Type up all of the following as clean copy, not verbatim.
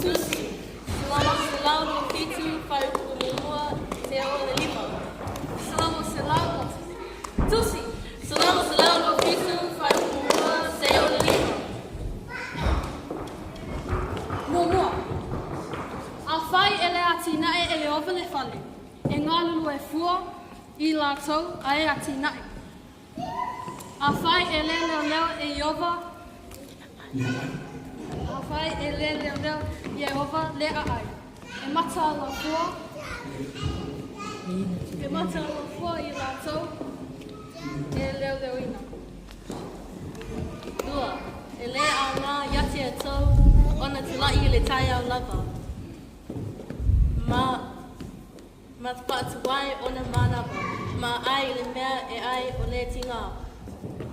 Tusi, Salamo 107, Fuaiupu Muamua, seia oo i le 5. Salamo 100, Tusi, Salamo 107, Fuaiupu Muamua, seia oo i le 5. Muamua, Afai e le atinae e Ieova le fale, e galulue fua i latou a e atinae. Afai e le leoleo e Ieova, Afai e le leoleo Ieova le aai, e mataala fua, e mataala fua i latou e leoleoina. Lua, e le aoga ia te outou ona tulai i le taeao lava, ma Ma faatuai ona manava, ma ai i le mea e ai o le tigā,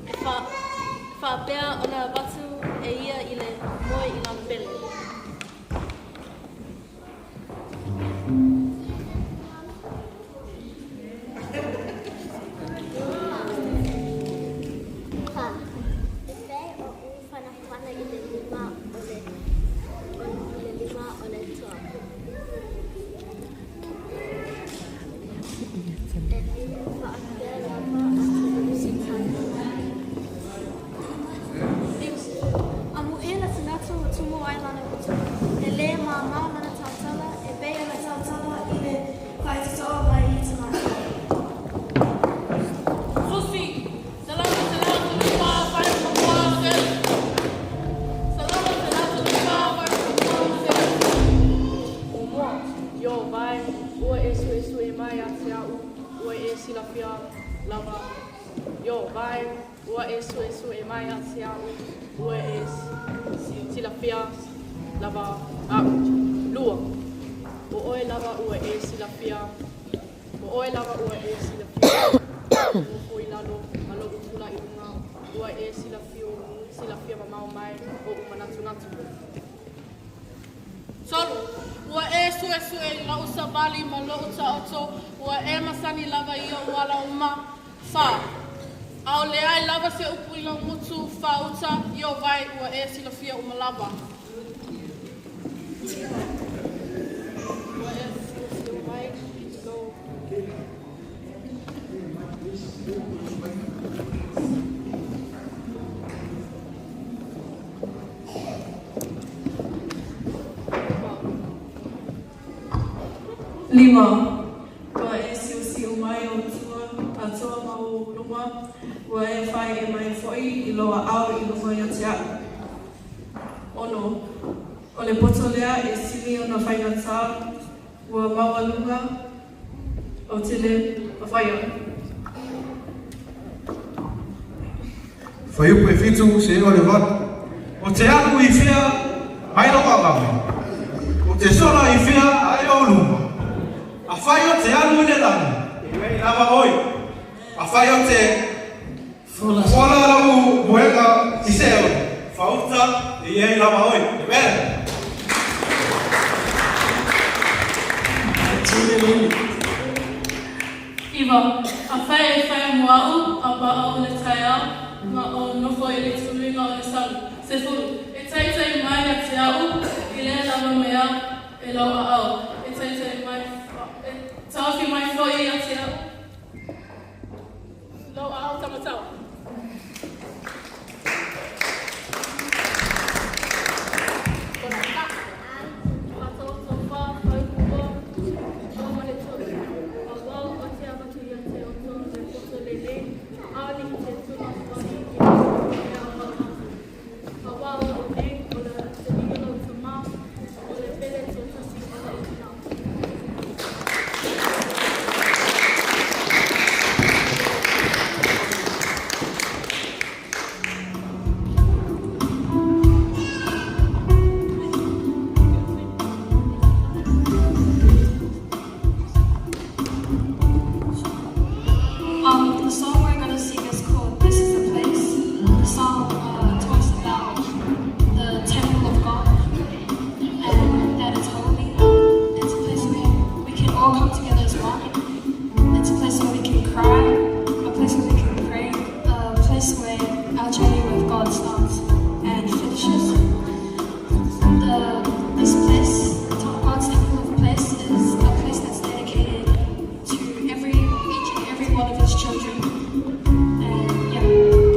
e faapea ona avatu e ia i le moe i lana pele. Fa, E pei oʻu whanawhana i le lima o le, i le lima o le Atua. Amuʻe le tagata ua tumu ai lana utu, e lē māmā lana tautala, e pei ona tautala i le faitotoa mai i tagata. Susi, Salama 134 5 3 Salama 134 5 3 Muamua, Io vai, ua e suesue mai ia te a'u, ua e silafia lava. Io vai, ua e suesue mai ia te a'u, ua e silafia lava a'u. Lua, O oe lava ua e silafia, o oe lava ua e silafia loʻu nofo i lalo ma loʻu kula i luga, ua e silafio, silafia mamao mai oʻu manatunatu. Tolu, Ua e suesue i loʻu sawali ma loʻu taoto, ua e masani lava i oʻu ala uma. Fa, ʻAʻole ai lava se upu i lou motu, fa uta, io vai, ua e silafia uma lava. Ua e silafia mai i lou. Lima, Ua e siusiu mai ou tua, Atua ma ou luma, ua e fai e mai foi i lou aao i luga ia te aʻu. Ono, O le poto lea e sili ona faigata, ua maualuga ou te le mafaia. Fuaiupu e 7 seia o le 8. O te alu i whea ai lou aʻawe? O te sola i whea ai ou luma? Afai o te alu i le lani, e mei lava oe. Afai o te fola lou moega i Seol, whauta e iai lava oe. Amen. Iva, Afai e whai mo a'u, a pa au le taeao, ma o nofo i le tuluiga o le salu. Sefulu, E taitai mai ia te a'u, i lea lava mea e lau a'au. E taitai mai, e taofi mai foi ia te a'u, lau a'au tamatau. all come together as one. It's a place where we can cry, a place where we can pray, a place where our journey with God starts and finishes. The, this place, God's Temple of Place, is a place that's dedicated to every, each and every one of His children. And yeah.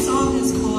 Next song is called